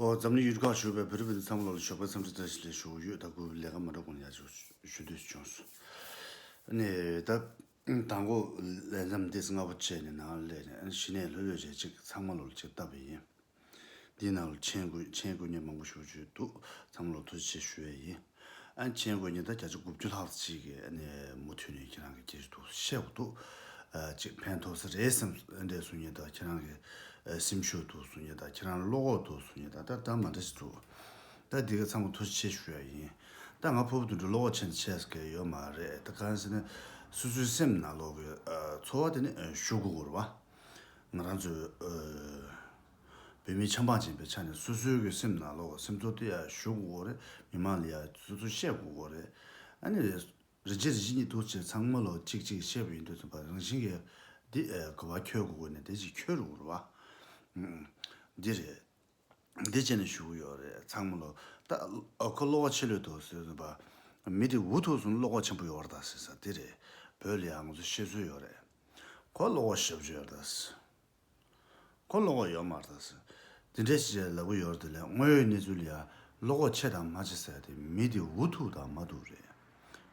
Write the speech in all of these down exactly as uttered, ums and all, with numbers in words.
ཨོ་འཛམ་གླིང་ཡུལ་གྲུ་ཁག་བཞུགས་པའི་བོད་རིགས་སྤུན་ཟླ་ཚང་མ་ལོ་ལ་ཞོགས་པའི་འཚམས་འདྲི་བཀྲ་ཤིས་བདེ་ལེགས་ཞུ་གི་ཡོད། ད་སྐུ་ལས་ཀ་མ་འགྲོ་གོང་ལ་ཡར་ཞུ་ཞུ་འདོད་བྱུང་སོང་། ནས་ད་དང་པོ་ལས་མཚམས་འདི་སྔ་པོ་བྱས་ནས་ནང་ལ་སླེབས་ནས་གཞི་ནས་ལྷོད་ལྷོད་བྱས་ཅིག་ཚང་མ་ལོ་ལ་ཅིག་བལྟས་པ་ཡིན། འདི་ནང་ལ་མཆན་འགོད་མཆན་འགོད་མཁན་མང་པོ་ཞེ་པོ་ཅིག་འདུག་ཚང་མ་ལོ་ཐུགས་རྗེ་ཆེ་ཞུ་ཡས་ཡིན། ཨ་མཆན་འགོད་མཁན་ད་བརྒྱ་ཆ་དགུ་བཅུ་ལྷག་ཅིག་གིས་ཨ་ནི་མུ་མཐུད་ནས་ཁྱེད་རང་གི་སྐད་ཆ་འདུག་བཤད་དགོས་འདུག་ཨ་ཅིག་ཕན་ཐོགས་ས་རེད་བསམ་འདྲ་གསུང་མཁན་དང་ཁྱེད་རང་གི་ཨ་སེམས་ཤུགས་འདུག་གསུང་མཁན་དང་ཁྱེད་རང་བློ་ཁོག་འདུག་གསུང་མཁན་དང་ད་ད་མ་འདྲ་ཞིག་འདུག་ད་འདི་ག་ཚང་མ་ཐུགས་རྗེ་ཆེ་ཞུ་ཡ་ཡིན། ད་ང་ཕུར་བུ་དོན་གྲུབ་བློ་ཁོག་ཆེ་ན་ཆེ་ཟེར་མཁན་ཡོད་མ་རེད། ད་གང་ཟེར་ན་སོ་སོའི་སེམས་ནང་ལོགས་ཀྱི་ཨ་ཚོར་བ་དེ་ནི་ཨ་ཞུ་དགོས་ཀྱི་རེད་བ། ང་རང་ཚོའི་ཨ་བོད་མི་ཆབ་འབངས་ཡིན་པའི་ཆ་ནས་སོ་སོའི་གི་སེམས་ནང་ལོགས་སེམས་ཚོར་དེ་ཡང་ཞུ་དགོས་རེད། མི་མང་ལ་ཡང་སོ་སོ་བཤད་དགོས་རེད། ཨ་ནི་རེ་ཆེ་རེ་ཆེ་གཉིས་འདུག་ཅེས་ཚང་མ་ལོ་གཅིག་གཅིག་བཤད་པ་ཡིན་དུས་ཙམ་པ་རང་བཞིན་གྱིས་འདི་ཨ་ག་བ་འཁྱོལ་དགོས་ཀྱི་ནས་དེ་ཅིག་འཁྱོལ་རུ་རུ་བ། ཨུམ། འདི་རེད། འདི་བྱས་ནས་ཞུ་གི་ཡོད་རེད་ཚང་མ་ལོ། ད་ཨ་ཁོ་བློ་ཁོག་ཆེ་ལོས་འདུག་ཟེར་ཙམ་པ། མི་དེ་འུ་ཐུག་སོང་བློ་ཁོག་ཆེན་པོ་ཡོད་རེད་ད་ཟེར་ས་དེ་རེད། བོད་ལ་ཡང་ང་ཚོ་བཤད་སྲོལ་ཡོད་རེད། ཁོ་བློ་ཁོག་ཞེ་པོ་ཅིག་ཡོད་རེད་ད་ཟེར། ཁོ་བློ་ཁོག་ཡོད་མ་རེད་ཟེར། དེ་འདྲས་ཞིག་ལབ་གི་ཡོད་རེད། དེ་ལས་དངོས་ཡོད་གནས་ཚུལ་ལ་ཡ་བློ་ཁོག་ཆེ་དང་མ་ཆེ་ཟེར་ཡ་དེ་མི་དེ་འུ་ཐུག་དང་མ་ཐུག་རེད།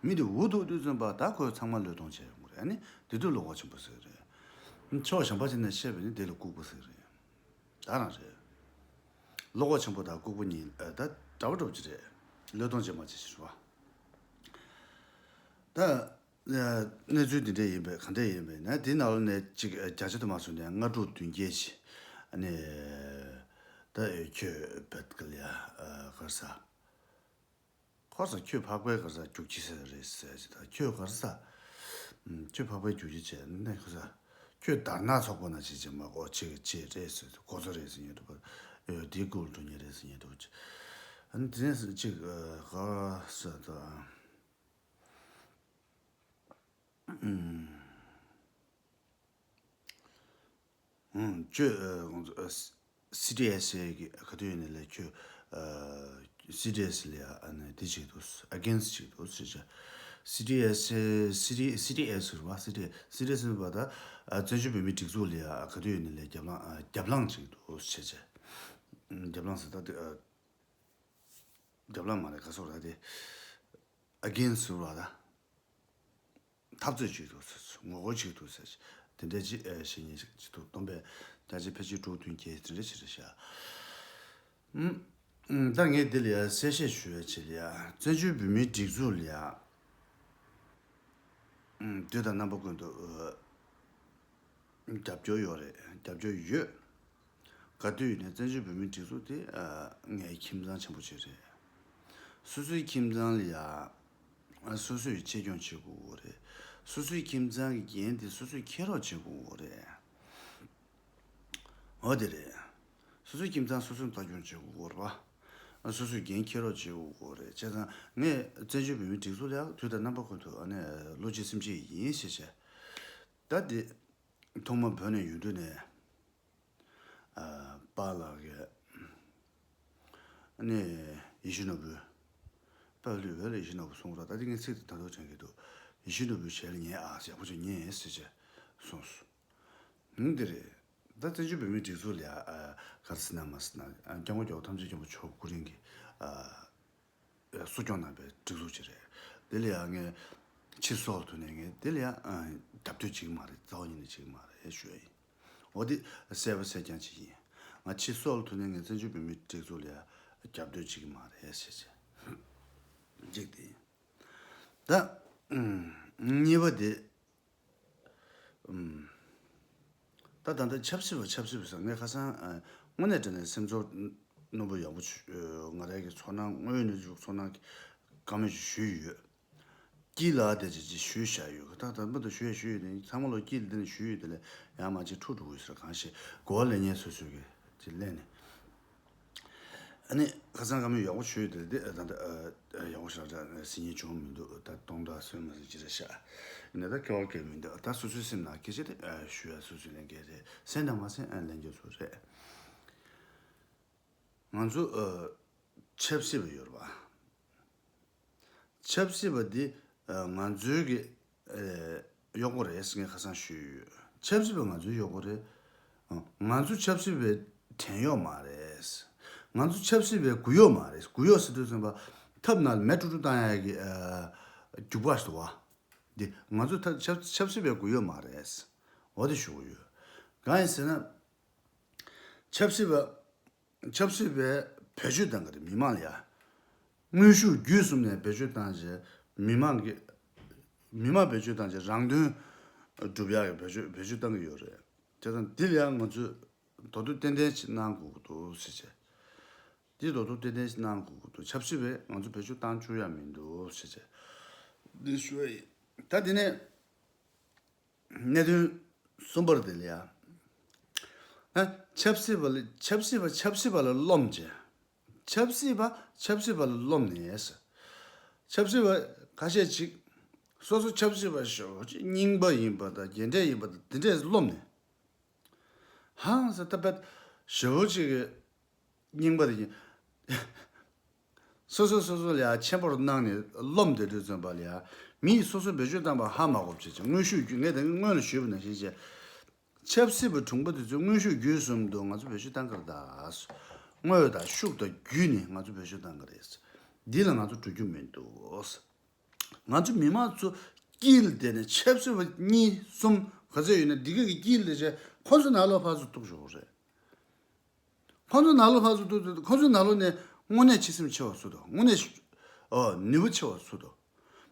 མི་དེ་འུ་ཐུག་དུས་ཙམ་པ་ད་ཁོས་ཚང་མ་བློས་གཏོང་བྱས་ཡོང་གི་རེད། ཨ་ནི་དེ་དུས་བློ་ཁོག་ཆེན་པོ་ཟེར་གི་རེད། ཕྱོགས་གཞན་པ་ཅིག་ནས་བཤད་པ་ཡིན་ན་དེ་ལ་ལྐུགས་པ་ཟེར་གི་རེད། ད་རང་རེད། བློ་ཁོག་ཆེན་པོ་དང་ལྐུགས་པ་གཉིས་ཨ་ད་འདྲ་པོ་འདྲ་པོ་ཅིག་རེད། བློས་གཏོང་བྱས་མ་བྱས་ཞེས་པ། ད། གནས་ཚུལ་འདི་འདྲ་ཡིན་པས་ག་འདྲ་ཡིན་པས་ན་འདི་ནང་ལ་ནས་གཅིག་བརྒྱ་ཆ་དུ་མ་སོང་ནས་ལྔ་དྲུག་བདུན་བརྒྱད་ཅིག་ཨ་ནི། ད་ཁྱོད་བེད་ཀ་ལ་ཡ་གར་ས། ཁོ་ས་ཁྱོད་འཕགས་པའི་གར་ས་རྒྱུག་ཁྱི་ཟེར་རེད་ཟེར་ཅིག་ད་ཁྱོད་གར་ས། ཁྱོད་འཕགས་པའི་རྒྱུག་ཁྱི་བྱས་ནས་ཁོ་ས། ཁྱོད་དར་ནག་ཚོགས་པ་ན་ཅིག་ཅིག་མ་གོ་ཅིག་ཅིག་རེད་ཟེར་གོ་ཚོད་རེད་ཟེར་ཉེ་དུ་བར། འདི་ཀུལ་དུ་ཉེ་རེད་ཟེར་ཉེ་དུ་བར། ཨ་ནི་དེ་ནས་ཅིག་གར་ས་ད། ཁྱོད་སི་ཊི་ཨེས་ཨེ་གི་ག་དུས་ཡིན་ནའི་ལས་ཁྱོད་སི་ཊི་ཨེས་ལ་ཡ་ཨ་ནི་དེ་བྱེད་འདུག་ཨ་གེན་སི་བྱེད་འདུག་ཟེར་བྱས། སི་ཊི་ཨེས་ཨེ་སི་ཊི་སི་ཊི་ཨེས་ཟེར་བ་སི་ཊི་སི་ཊི་ཨེས་ཟེར་བ་ད་བཙན་བྱོལ་བོད་མིའི་སྒྲིག་འཛུགས་ལ་ཡ་ག་དུས་ཡིན་ནའི་ལས་རྒྱབ་ལངས་རྒྱབ་ལངས་བྱེད་འདུག་ཟེར་བྱས། རྒྱབ་ལངས་ཟེར་ད་དེ་རྒྱབ་ལངས་མ་རེད་ག་སོགས་ར་དེ་ཨ་གེན་སི་ཟེར་བ་ད། འཐབ་རྩོད་བྱེད་འདུག་ཟེར། ངོ་རྒོལ་བྱེད་འདུག་ཟེར། དེ་འདྲ་ཅིག་ཨེ་བྱེད་ཉེན་ཅིག་འདུག་སྟོན་པས་བརྒྱ་ཆ་ཕལ་ཆེར་དྲུག་བདུན་བརྒྱད་དེ་འདྲ་ཅིག་རེད་ཤག་ཨུམ། ཨུམ། ད་ངས་འདི་ལ་ཡ་གསལ་བཤད་ཞུ་ཡ་ཆེད་ལ་ཡ་བཙན་བྱོལ་བོད་མིའི་སྒྲིག་འཛུགས་ལ་ཡ་ཨུམ། དུས་དང་རྣམ་པ་ཀུན་ཏུ་ཨ། རྒྱབ་སྐྱོར་ཡོད་རེད། རྒྱབ་སྐྱོར་ཡོད། ག་དུས་ཡིན་ནའི་བཙན་བྱོལ་བོད་མིའི་སྒྲིག་འཛུགས་དེ་ཨ། ངའི་ཁྱིམ་ཚང་ཆེན་པོ་ཅིག་རེད། སོ་སོའི་ཁྱིམ་ཚང་ལ་ཡ། ཨ། སོ་སོས་གཅེས་སྐྱོང་བྱེད་དགོས་རེད། སོ་སོའི་ཁྱིམ་ཚང་གི་འགན་དེ་སོ་སོས་འཁྱེར་རོགས་བྱེད་དགོས་རེད། འོ་དེ་རེད། སོ་སོའི་ཁྱིམ་ཚང་སོ་སོས་ལྟ་སྐྱོང་བྱེད་དགོས་རེད་པ། ཨ། སོ་སོས་འགན་འཁྱེར་རོགས་བྱེད་དགོས་རེད། བྱས་ཙང་ངས་བཙན་བྱོལ་བོད་མིའི་སྒྲིག་འཛུགས་ལ་ཡ་དུས་དང་རྣམ་པ་ཀུན་ཏུ་ཨ་ནི་བློ་གཅིག་སེམས་གཅིག་ཡིན་ཞེས་བྱས། ད་དེ། ཐོག་མ་བོད་ནས་ཡུལ་གྲུ་ནས། ཨ། པཱ་ལགས་ཀྱིས། ཨ་ནི། ཡིད་བཞིན་ནོར་བུ། དཔལ་ལུས་འོད་ལ་ཡིད་བཞིན་ནོར་བུ་གསུང་རོགས། ད་དེ་ངས་ཚིག་དེ་ད་དུང་དྲན་གྱི་འདུག་ཡིད་བཞིན་ནོར་བུའི་ཞལ་ཉན་ཨ་ཡག་པོ་ཅིག་ཉན་ཟེར་བྱས་གསུངས་སོང་། ཧུམ། འདི་རེད། ད་བཙན་བྱོལ་བོད་མིའི་སྒྲིག་འཛུགས་ལ་ཡ། ཨ། ག་རེ་ཟེར་ན་མ་ཟེར་ན། ཨ། སྐྱབས་མགོན་རྒྱལ་བ་ཐམས་ཅད་མཁྱེན་པ་མཆོག་སྐུ་རིང་གི། ཨ། གསོ་སྐྱོང་གནང་བའི་སྒྲིག་འཛུགས་ཅིག་རེད། དེ་ལ་ཡང་ངས་ཕྱི་སོག་ལ་ཐུག་ནས་ངས་དེ་ལ་ཡང་རྒྱབ་སྐྱོར་བྱེད་ཀྱི་མ་རེད། རྩ་བ་ཉིད་ནས་བྱེད་ཀྱི་མ་རེད་ཞུ་ཡ་ཡིན། འོ་དེ་གསལ་པོ་གསལ་རྐྱང་ཅིག་ཡིན། ང་ཕྱི་སོག་ལ་ཐུག་ནས་ངས་བཙན་བྱོལ་བོད་མིའི་སྒྲིག་འཛུགས་ལ་ཡང་རྒྱབ་སྐྱོར་བྱེད་ཀྱི་མ་རེད་ཞེས་བྱས། གཅིག་དེ་ཡིན། ད་གཉིས་པ་དེ། ཨུམ། ད་ད་ལྟ་ཆབ་སྲིད་པ་ཆབ་སྲིད་པ་ཟེར་ངས་ཁ་སང་ཨ། དངོས་གནས་དྲང་གནས་སེམས་ཚོར་རྣོན་པོ་ཡག་པོ་བྱུང་། ང་རང་གི་ཚོར་སྣང་དངོས་ཡོད་གནས་ཚུལ་ཚོར་སྣང་གི་བཀའ་མོལ་ཞིག་ཞུས་ཡོད། དཀྱིལ་ལ་དེ་ཅིག་ཅིག་ཞུས་བཞག་ཡོད། ད་ད་ལྟ་ཞུས་ཡ་ཞུས་ཡོད་དེ་ཚང་མ་ལོ་དཀྱིལ་འདི་ནས་ཞུས་ཡོད་དེ་ལས་ཡང་མ་ཅིག་འཁྲུག་འགྲོ་གི་ཟེར་གང་ཞིག་གོ་བ་ལེན་མཁན་སོ་སོ་གི་ཅིག་ལེན་ནས། ཨ་ནི་ཁ་སང་བཀའ་མོལ་ཡག་པོ་ཞུས་དེ་དེ་ད་ལྟ་ཨ། ཡག་པོ་ཞེ་དྲག་ཟིན་ཡིན་བྱུང་མི་འདུག་ད་གཏོང་དག་སོན་མ་ཟིན་ཅི་རེད་ཤག་ཡིན་ན་ད་སྐྱོ་བ་སྐྱེ་མི་འདུག་ད་སོ་སོའི་སེམས་ནང་སྐད་ཆ་དེ་ཨ། ཞུ་ཡ་སོ་སོའི་ལས་འགན་རེད། གསན་དང་མ་གསན་ཨ། ལན་རྒྱག་ཚོད་རེད། ང་ཚོ་ཨ། ཆབ་སྲིད་པ་ཡོད་རེད་པ། ཆབ་སྲིད་པ་འདི་ང་ཚོའི་གི་གཡོག་པོ་རེད་ཟེར་ངས་ཁ་སང་ཞུས་ཡོད། ཆབ་སྲིད་པ་ང་ཚོའི་གཡོག་པོ་རེད། ང་ཚོ་ཆབ་སྲིད་པའི་བྲན་གཡོག་མ་རེད། ང་ཚོ་ཆབ་སྲིད་པའི་གུ་ཡོག་མ་རེད། གུ་ཡོག་ཟེར་དུས་ཙམ་པ་ཐབ་ནང་ལ་མེ་དཀྲུག་དཀྲུག་བཏང་ཡག་གི་ཨ་རྒྱུག་པ་ཞིག་འདུག་བ། འདི་ང་ཚོ་ཐབ་ཆབ་ཆབ་སྲིད་པའི་གུ་ཡོག་མ་རེད། འོ་དེ་ཞུ་གི་ཡོད། གང་ཡིན་ཟེར་ན། ཆབ་སྲིད་པ་ཆབ་སྲིད་པས་བེད་སྤྱོད་བཏང་གི་རེད། མི་མང་ལ་ཡ། དངོས་ཤུགས་བརྒྱུད་གསུམ་ནས་བེད་སྤྱོད་བཏང་རྗེས་མི་མང་གི་མི་མང་བེད་སྤྱོད་བཏང་རྗེས་རང་དོན་སྒྲུབ་ཡག་གི་བེད་སྤྱོད་བེད་སྤྱོད་བཏང་གི་ཡོད་རེད། བྱས་ཙང་འདི་ལ་ཡང་ང་ཚོས་ད་དུང་ཏན་ཏན་ཞིག་གནང་དགོས་ཀྱི་འདུག་ཟེར་བྱས། འདི་ད་དུང་ཏན་ཏན་ཞིག་གནང་དགོས་ཀྱི་འདུག་ཆབ་སྲིད་པས་ང་ཚོ་བེད་སྤྱོད་བཏང་བཅུག་ཡ་མི་འདུག་ཟེར་བྱས། འདི་ཞུ་བ་ཡིན། ད་དེ་ནས། གནད་དོན་གསུམ་པར་དེ་ལ་ཡ། ཨ། ཆབ་སྲིད་པ་ལ་ཆབ་སྲིད་པ་ཆབ་སྲིད་པ་ལ་རློམ་བྱས། ཆབ་སྲིད་པ་ཆབ་སྲིད་པ་ལ་རློམ་ནས། ཆབ་སྲིད་པ་ཁ་ཤས་ཅིག་སོ་སོ་ཆབ་སྲིད་པ་ཞེ་པོ་ཅིག་རྙིང་པ་ཡིན་པ་དང་རྒན་གྲས་ཡིན་པ་དང་དེ་འདྲས་རློམ་ནས། ཧང་ས་ད་པད་ཞེ་པོ་ཅིག་གི་རྙིང་པ་དེ་ཡིན། སོ་སོ་སོ་སོ་ལ་ཡ་ཆེན་པོར་སྣང་ནས་རློམ་བསྡད་དུས་ཙམ་པ་ལ་ཡ། མིས་སོ་སོ་བེད་སྤྱོད་བཏང་པ་ཧ་མ་གོ་བྱས་ཀྱི་དངོས་ཤུགས་བརྒྱུད་ངས་དེ་སྔོན་ལ་ཞུས་པ་ནང་བཞིན་བྱས། ཆབ་སྲིད་པ་གྲུང་པོ་དེ་ཚོས་དངོས་ཤུགས་བརྒྱུད་གསུམ་དུ་ང་ཚོ་བེད་སྤྱོད་བཏང་གི་རེད་ད། དངོས་དང་ཤུགས་དང་བརྒྱུད་ནས་ང་ཚོ་བེད་སྤྱོད་བཏང་གི་རེད། འདི་ལ་ང་ཚོ་འགྲོ་རྒྱུ་མི་འདུག་ང་ཚོ་མི་མང་ཚོ་དཀྱིལ་དེ་ནས་ཆབ་སྲིད་པ་གཉིས་གསུམ་ག་ཚོད་ཡོད་ན་འདི་ག་གི་དཀྱིལ་དེ་བྱས་ཁོ་ཚོ་ནང་ལོགས་ཕར་ཚུར་གཏུག་ཞོག་རེད། ཁོ་ཚོ་ནང་ལོགས་ཕར་ཚུར་གཏུག་ཚུལ་ཁོ་ཚོའི་ནང་ལོགས་ནས་དངོས་གནས་བྱེད་སེམས་ཆེ་བ་སུ་དང་དངོས་གནས་ཨོ་ནུས་པ་ཆེ་བ་སུ་དང་།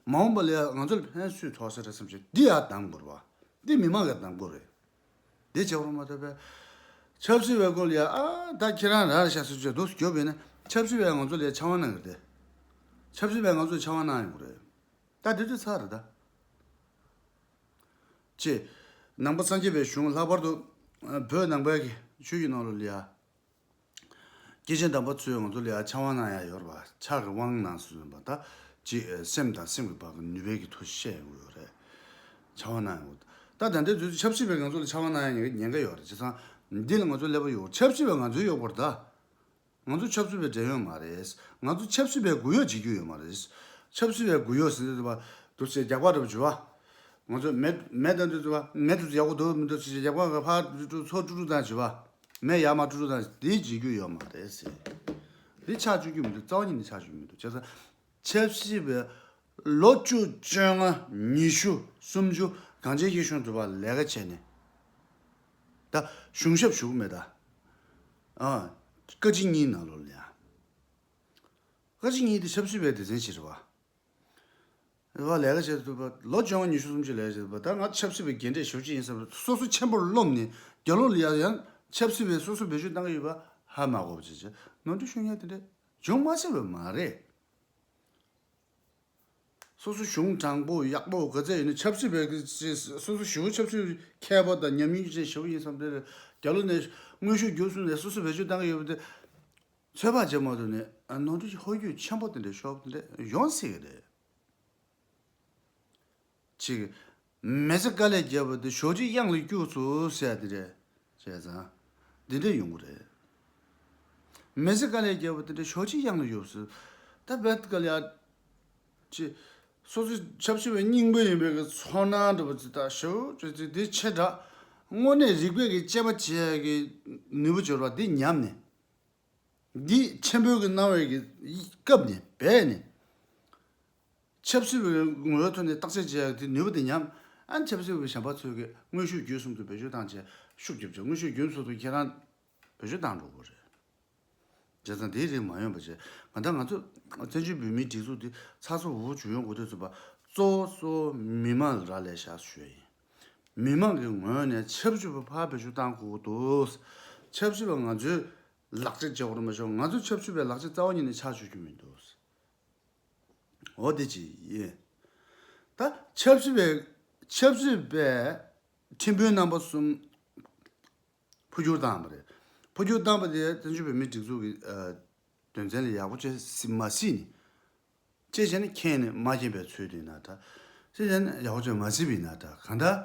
མ་འོངས་པ་ལ་ཡ་ང་ཚོ་ལ་ཕན་སུས་ཐོགས་ས་རེད་བསམ་བྱས་འདི་ཡར་གདམ་དགོས་རེད་བ། འདི་མི་མང་གིས་གདམ་དགོས་རེད། འདི་བྱེད་པར་མ་ཐོབ་པས། ཆབ་སྲིད་པའི་སྐོར་ལ་ཡ་ཨ་ད་ཁྱེད་རང་ར་ར་ཤ་སུ་བྱས་འདུག་སྐྱོབ་པས་ན་ཆབ་སྲིད་པས་ང་ཚོ་ལ་ཡ་ཆབ་དབང་གནང་གི་རེད། ཆབ་སྲིད་པས་ང་ཚོ་ལ་ཆབ་དབང་གནང་ཡོང་གི་རེད། ད་འདི་དུས་ཚར་རེད་ད། ཅེས། ནང་པ་སངས་རྒྱས་པའི་གཞུང་ལྷག་པར་དུ་བོད་ནང་པའི་ཆོས་ཀྱི་ནང་ལོགས་ལ་ཡ། སྐྱེས་ཆེན་དམ་པ་ཚོས་ང་ཚོ་ལ་ཡ་ཕྱག་དབང་གནང་ཡ་ཡོད་རེད་པ། ཕྱག་གི་དབང་གནང་ཟེར་བ་ད། ཅེས་སེམས་དང་སེམས་ཀྱི་བར་གྱི་ནུས་པའི་གི་ཐོག་བཤད་ཡོང་གི་ཡོད་རེད། ཕྱག་དབང་གནང་ཡོང་གི་ད་ད་ལྟའི་དུས་ཚོད་ཆབ་སྲིད་པས་ང་ཚོ་ལ་ཕྱག་དབང་གནང་ཡ་ཉེན་ཁ་ཡོད་རེད་བྱས་ཙང་། འདི་ལ་ང་ཚོ་ཀླད་པ་ཡོད་ཆབ་སྲིད་པས་ང་ཚོའི་ཡོད་པར་ད། ང་ཚོ་ཆབ་སྲིད་པའི་འབྲེལ་ཡོད་མ་རེད། ང་ཚོ་ཆབ་སྲིད་པའི་གུ་ཡོག་བྱེད་རྒྱུ་ཡོད་མ་རེད། ཆབ་སྲིད་པའི་གུ་ཡོག་ཟེར་དུས་ཙམ་པ་འདུག་སེ་རྒྱག་པ་རེད་བྱུང་བ། ང་ཚོ་མེ་མེ་བཏང་དུས་ཙམ་པ་མེ་དུ་ཡག་པོ་འདུག་མི་འདུག་ཟེར་རྒྱག་པ་ག་ཕར་འགྲོ་ཚུར་འགྲོ་དང་བྱུང་བ། མེ་ཡར་མར་འགྲོ་དང་དེ་བྱེད་རྒྱུ་ཡོད་མ་རེད་ཟེར། འདི་ཆགས་བཅུག་རྒྱུ་མི་འདུག་རྩ་བ་ཉིད་ནས་ཆགས་བཅུག་རྒྱུ་མི་འདུག་བྱས་ཙང་། ཆབ་སྲིད་པའི་ལོ་བཅུ་བཅོ་ལྔ་ཉི་ཤུ་སུམ་ཅུ་གངས་ཅན་སྐྱིད་གཤོངས་དུ་བ་ལས་ཀ་བྱས་ནས། ད་གཞུང་ཞབས་ཞུ་གི་མེད་ད། ཨ། བཀའ་སྤྱི་གཉིས་ནང་ལོགས་ལ་ཡ། བཀའ་སྤྱི་གཉིས་དེ་ཆབ་སྲིད་པའི་སྡེ་ཚན་ཞིག་རེད་བ། རེད་བ་ལས་ཀ་བྱེད་ཐུབ་པ་ལོ་བཅོ་ལྔ་ཉི་ཤུ་སུམ་ཅུ་ལས་བྱེད་ཐུབ་པ་ད་ང་ཆབ་སྲིད་པའི་འགན་འཁྲི་ཞེ་པོ་ཅིག་ཡིན་བསམ་སོ་སོ་ཆེན་པོར་རློམ་ནས་རྒྱ་ལོ་ལ་ཡ་ཡང་ཆབ་སྲིད་པའི་སོ་སོ་བེད་སྤྱོད་བཏང་གི་ཡོད་པ་ཧ་མ་གོ་བ་བྱེད་བྱེད་ནོར་འཁྲུལ་ཤོར་ཉེན་དེ་འདྲ་བྱུང་མ་སྲིད་པ་མ་རེད། སོ་སོ་གཞུང་དྲང་པོ་ཡག་པོ་ག་ཚད་ཡོད་ན་ཆབ་སྲིད་པའི་སོ་སོ་ཞུ་ཆབ་སྲིད་མཁས་པ་དང་ཉམས་མྱོང་ཅན་ཞེ་པོ་ཡིན་བསམ་དེ་རྒྱ་ལོ་ནས་དངོས་ཤུགས་བརྒྱུད་གསུམ་ནས་སོ་སོ་བེད་སྤྱོད་བཏང་གི་ཡོད་པ་དེ་ཚོད་དཔག་བྱེད་མ་ཐུབ་ནས་ནོར་འཁྲུལ་ཧོལ་རྒྱུག་ཆེན་པོ་དེ་འདྲ་ཤོར་བ་དེ་འདྲ་ཡོང་སྲིད་ཀྱི་རེད། ཅིག་མི་ཚེ་དཀའ་ལས་བརྒྱབ་པ་དེ་ཞོགས་ཇ་གཡང་ལ་སྐྱུག་ཚུལ་ཟེར་དེ་རེད། བྱས་ཙང་། འདི་འདྲ་ཡོང་གི་རེད། མི་ཚེ་དཀའ་ལས་བརྒྱབ་པ་དེ་འདྲ་ཞོགས་ཇ་གཡང་ལ་གཡུག་ཚུལ། ད་བད་དཀའ་ལས་ཨ། ཅི། སོ་སོ་ཆབ་སྲིད་པའི་རྙིང་པ་ཡིན་པའི་གི་ཚོར་སྣང་འདྲ་པོ་ཅིག་ད་ཞོགས་ཇ་ཅིག་འདི་ཆེ་དྲགས། དངོས་གནས་རིག་པའི་གི་དཔྱད་པ་བྱེད་ཡ་གི་ནུས་པ་འབྱོར་བ་འདི་ཉམས་ནས། འདི་ཆེན་པོའི་གི་སྣང་བའི་གི་སྐབས་ནས་བས་ནས། ཆབ་སྲིད་པའི་ངོ་བོའི་ཐོག་ནས་བརྟག་དཔྱད་བྱེད་ཡག་དེ་ནུས་པ་དེ་ཉམས། ཨ་ནི་ཆབ་སྲིད་པའི་གཞན་པ་ཚོས་ཀྱི་དངོས་ཤུགས་བརྒྱུད་གསུམ་དུ་བེད་སྤྱོད་བཏང་བྱས་ཤུགས་རྒྱབ་བྱས་དངོས་ཤུགས་བརྒྱུད་གསུམ་དུ་ཁྱེད་རང་བེད་སྤྱོད་བཏང་འགྲོ་དགོས་རེད། བྱས་ཙང་དེའི་རིགས་མ་ཡོང་བ་བྱས་ང་ད་ང་ཚོ་བཙན་བྱོལ་བོད་མིའི་སྒྲིག་འཛུགས་འདི་ཚགས་ཚུད་པོ་བྱུང་ཡོང་དགོས་དུས་ཚོད་པ་གཙོ་བོ་གཙོ་བོ་མི་མང་ལ་རག་ལས་བཞག་ཞུ་ཡ་ཡིན། མི་མང་གི་ངོས་ནས་ཆབ་སྲིད་པ་ཕར་བེད་སྤྱོད་བཏང་དགོས་འདུག་ཆབ་སྲིད་པ་ང་ཚོའི་ལག་ཆ་བྱེད་དགོས་རེད་མ་ཤོག་ང་ཚོ་ཆབ་སྲིད་པའི་ལག་ཆ་རྩ་བ་ཉིད་ནས་ཆགས་བཅུག་རྒྱུ་མི་འདུག་འོ་དེ་ཅི་ཡིན། ད་ཆབ་སྲིད་པའི་ཆབ་སྲིད་པས་ཁྲིམས་དཔོན་རྣམ་པ་གསུམ་འཕོ་འགྱུར་བཏང་བ་རེད། འཕོ་འགྱུར་བཏང་བ་དེ་བཙན་བྱོལ་བོད་མིའི་སྒྲིག་འཛུགས་ཀྱི་ཨ་དོན་ཚན་ལ་ཡག་པོ་བྱས་སྲིད་མ་སྲིད་ནི། ཅེས་བྱས་ནས་མཁྱེན་ནས་མ་མཁྱེན་པའི་ཚུལ་དེ་ན་འདྲ། ཅེས་བྱས་ནས་ཡག་པོ་བྱས་མ་སྲིད་པའི་ན་འདྲ་གང་ལྟར།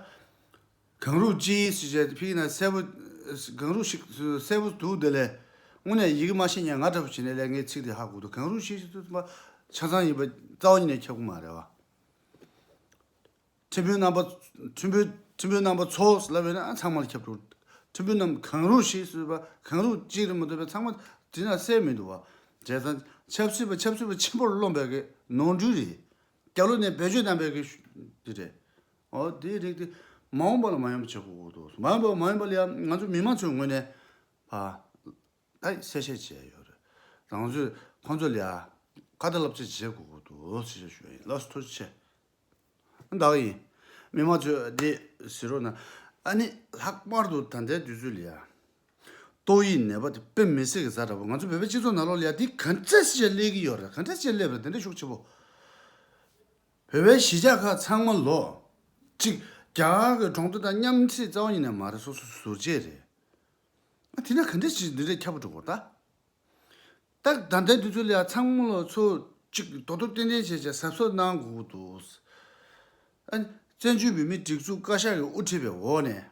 གང་རུང་ཅི་ཞེས་ཕྱིས་ན་གསལ་པོ། གང་རུང་ཞིག་གསལ་པོ་འདུག་དེ་ལས། དངོས་གནས་ཡི་གེ་མ་ཤེས་མཁན་ང་འདྲ་པོ་བྱས་ནས་ལས་ངས་ཚིག་དེ་ཧ་གོ་འདུག་གང་རུང་ཞིག་ཞིག་ཏུ་ཆ་ཚང་ཡིན་པ་རྩ་བ་ཉིད་ནས་ཁྱབ་ཀྱི་མ་རེད་བ། ཁྲིམས་དཔོན་རྣམ་པ། ཁྲིམས་དཔོན་ཁྲིམས་དཔོན་རྣམ་པ་ཚོ་ལབ་པས་ན་ཚང་མ་ལ་ཁྱབ་འགྲོ། ཁྲིམས་དཔོན་རྣམ་གང་རུང་ཞིག་ཟེར་བ་གང་རུང་གཅིག་རེད་མ་གཏོགས་པའི་ཚང་མ་ དེ་ན་གསལ་མི་འདུག་བ། བྱས་ཙང་ཆབ་སྲིད་པ་ཆབ་སྲིད་པ་ཆེན་པོར་རློམ་པའི་གི་ནོར་འཁྲུལ་རེད། རྒྱ་ལོ་ནས་བེད་སྤྱོད་གནང་པའི་གི་ཤུ་དེ་རེད། ཨོ་དེའི་རིགས་དེ་མ་འོངས་པ་ལ་མ་ཡོང་པ་བྱེད་དགོས་ཀྱི་འདུག་མ་འོངས་པ་མ་ཡོང་པ་ལ་ཡང་ང་ཚོ་མི་མང་ཚོའི་ངོས་ནས་ཕ། ད་གསལ་བཤད་བྱས་ཡོད་རེད། རང་ཚོས་ཁོང་ཚོ་ལ་ཡ་ཁ་ཏ་བསླབ་བྱ་བྱེད་དགོས་ཀྱི་འདུག་ཞེས་ཞུ་ཡ་ཡིན། ལགས་སོ། ཐུགས་རྗེ་ཆེ། ད་ག་ཡིན། མི་མང་ཚོས་འདི་ཟེར་རོགས་གནང་། ཨ་ནི་ལྷག་པར་དུ་ད་ལྟའི་དུས་ཚོད་ལ་ཡ། ཏོག་དབྱིབས་ནད་པ་དེ་དཔེ་མི་སྲིད་ཀྱི་ཛ་དྲག་པོ། ང་ཚོ་བོད་པའི་སྤྱི་ཚོགས་ནང་ལོགས་ལ་ཡ་འདི་ག་འདྲ་ཞིག་སླེབས་ཀྱི་ཡོད་རེད། ག་འདྲ་ཞིག་སླེབས་རེད། དེ་འདྲ་ཤུགས་ཆེ་པོ། བོད་པའི་གཞིས་ཆགས་ཁག་ཚང་མ་ལོ། གཅིག་རྒྱ་གར་གྱི་གྲོང་སྡེ་དང་མཉམ་འཁྲིས་རྩ་བ་ཉིད་ནས་མ་རེད། སོ་སོ་ཟུར་བཅད་རེད། ཨ་དེ་ན་ག་འདྲ་ཞིག་འདི་འདྲའི་ཁྱབ་པ་འགྲོ་དགོས་ད། ད་ད་ལྟའི་དུས་ཚོད་ལ་ཡ་ཚང་མ་ལོ་ཚོ་གཅིག་རྡོག་རྡོག་ཏན་ཏན་བྱས་བྱས་གཟབ་གཟབ་གནང་དགོས་ཀྱི་འདུག་ཨ་བཙན་བྱོལ་བོད་མིའི་སྒྲིག་འཛུགས་བཀའ་ཤག་གི་དབུ་ཁྲིད་པའི་འོག་ནས།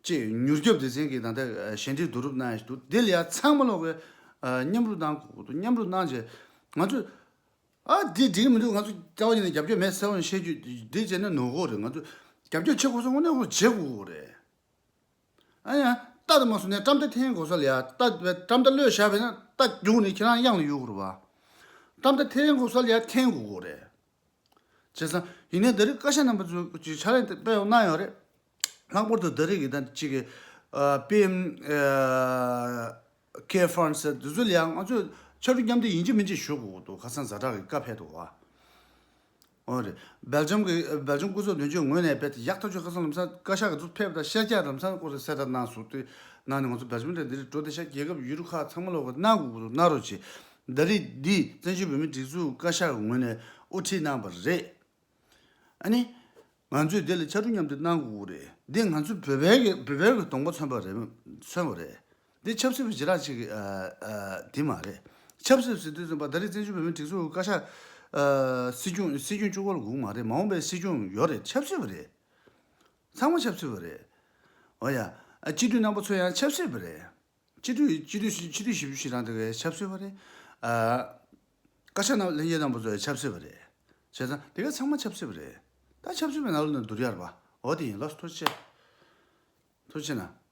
ཅེས་མྱུར་སྐྱོབ་སྡེ་ཚན་གྱིས་ད་ལྟ་ཞལ་འདེབས་བསྡུ་རུབ་གནང་ཡ་ཞིག་འདུག་འདི་ལ་ཡ་ཚང་མ་ལོག་གི་མཉམ་རུབ་གནང་དགོས་ཀྱི་འདུག་མཉམ་རུབ་གནང་བྱས་ང་ཚོས། ཨ་འདི་འགྲིག་གི་མི་འདུག་ང་ཚོ་རྩ་བ་ཉིད་ནས་རྒྱབ་སྐྱོར་མེད་ཟེར་བ་ནས་བཤད་རྒྱུ་འདི་བྱས་ན་ནོར་གོ་རེད། ང་ཚོ་རྒྱབ་སྐྱོར་བྱེད་དགོས་སོང་། དངོས་གནས་ཁོ་བྱེད་དགོས་གོ་རེད། ཨ་ཡ། རྟ་དུ་མ་སོང་ནས་ཊམ་ཊ་འཐེན་དགོས་ས་ལ་ཡ། རྟ་ཊམ་ཊ་གློད་བཞག་པས་ན་རྟ་རྒྱུག་ནས་ཁྱེད་རང་གཡང་ལ་གཡུག་དགོས་རེད་བ། ཊམ་ཊ་འཐེན་དགོས་ས་ལ་ཡ་འཐེན་དགོས་གོ་རེད། བྱས་ཙང་ཡིན་ནའི་ད་རེས་བཀའ་ཤག་རྣམ་པ་ཚོས་ཀྱི་ཕྱག་ལས་དེ་དཔེ་ཡང་གནང་ཡོད་རེད། ལྷག་པར་དུ་ད་རེས་ཀྱི་ད་ཅིག་གི་པི་ཨེམ་ཁེར་ཕན་ཟེར་དེ་ཚོ་ལ་ཡང་ང་ཚོས་ཕྱར་གྲུ་མཉམ་འདེགས་ཡིན་གཅིག་མིན་གཅིག་ཞུ་དགོས་འདུག་ཁ་སང་ཛ་དྲག་གི་བཀའ་ཕེབས་འདུག་བ། འོ་རེད། སྦེལ་ཇམ་གྱི་སྦེལ་ཇམ་སྐུ་ཚབ་དོན་གཅོད་ངོས་ནས་རྦད་དེ་ཡག་ཐག་ཆོད། ཁ་སང་ལམ་སང་བཀའ་ཤག་གི་ཚོ་ཕེབས་དང་ཤར་རྒྱག་ལམ་སང་སྐོར་རེ་གསལ་བསྒྲགས་གནང་སོང་། དེ་ནང་ནས་ང་ཚོ་སྦེལ་ཇམ་དེ་འདིར་འགྲོ་བསྡད་ཤག་རྒྱལ་ཁབ་ཡུལ་གྲུ་ཁག་ཚང་མ་ལོག་གི་གནང་དགོས་ཀྱི་འདུག་གནང་རོགས་བྱེད། ད་རེས་འདི་བཙན་བྱོལ་བོད་མིའི་སྒྲིག་འཛུགས་བཀའ་ཤག་གི་ངོས་ནས་དབུ་ཁྲིད་གནང་བ་རེད། ཨ་ནི། ང་ཚོས་འདི་ལ་ཕྱར་གྲུ་མཉམ་འདེགས་གནང་དགོས་ཀྱི་རེད། འདི་ང་ཚོ་བོད་པའི་གི་བོད་པའི་གི་གདོང་པ་མཚོན་པ་རེད། མཚོན་པ་རེད། འདི་ཆབ་སྲིད་པ་ཞེ་དྲག་ཅིག་གི་ཨ་ཨ་འདི་མ་རེད། ཆབ་སྲིད་ཟེར་དུས་ཙམ་པ་ད་རེས་བཙན་བྱོལ་བོད་མིའི་སྒྲིག་འཛུགས་བཀའ་ཤག་ཨ་སྲིད་སྐྱོང་སྲིད་སྐྱོང་བཅུ་དགུ་ལ་སྒུག་མ་རེད། མ་འོངས་པའི་སྲིད་སྐྱོང་ཡོད་རེད། ཆབ་སྲིད་པ་རེད། ཚང་མ་ཆབ་སྲིད་པ་རེད། འོ་ཡ། ཨ་སྤྱི་འཐུས་རྣམ་པ་ཚོ་ཡང་ཆབ་སྲིད་པ་རེད། སྤྱི་འཐུས་སྤྱི་འཐུས་སྤྱི་འཐུས་བཞི་བཅུ་ཞེ་གྲངས་དེ་གའི་ཆབ་སྲིད་པ་རེད། ཨ། བཀའ་ཤག་ནང་ལྷན་རྒྱས་རྣམ་པ་ཚོ་ཡང་ཆབ་སྲིད་པ་རེད། བྱས་ཙང་དེ་ག་ཚང་མ་ཆབ་སྲིད་པ་རེད། ད་ཆབ་སྲིད་པའི་ནང་ལོགས་ནས་བསྡུར་ཡ་རེད་པ། འོ་དེ་ཡིན། ལགས་སོ། ཐུགས་རྗེ་ཆེ། ཐུགས་རྗེ་ཆེ་གནང་།